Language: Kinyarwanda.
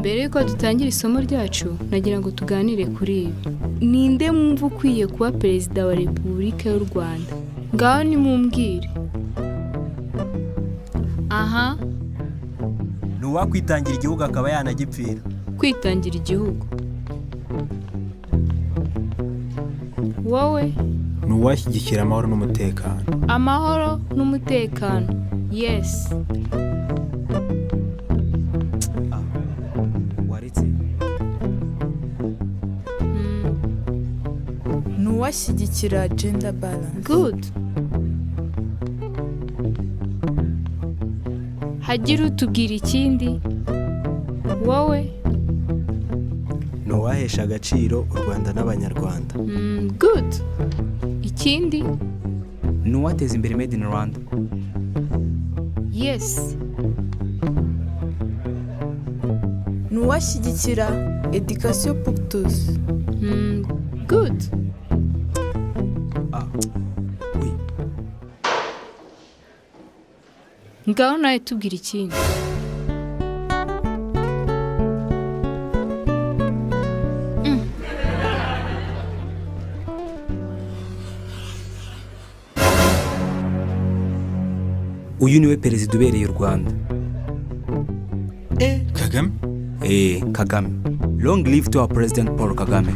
Mbere y'uko dutangira isomo ryacu, nagira ngo tuganire kuri ibi. Ninde mwumva ukwiye kuba Perezida wa Repubulika y'u Rwanda? Ngaho nimumbwire. Aha. Ni uwakwitangira igihugu akaba yanagipfira. Kwitangira igihugu. Wowe? Ni uwashyigikira amahoro n'umutekano. Amahoro n'umutekano, yes. Waretse. Ni uwashyigikira gender balance. Good. Hagira utubwira ikindi? Wowe? Ni uwahesha agaciro u Rwanda n'Abanyarwanda. Good. Ikindi? Ni uwateza imbere Made in Rwanda. Yes. Ni uwashyigikira education pour tous. Good. Ah, oui. Ngaho nawe tubwira ikindi. Uyu niwe perezida ubereye u Rwanda. Kagame. Kagame. Long live to our President Paul Kagame.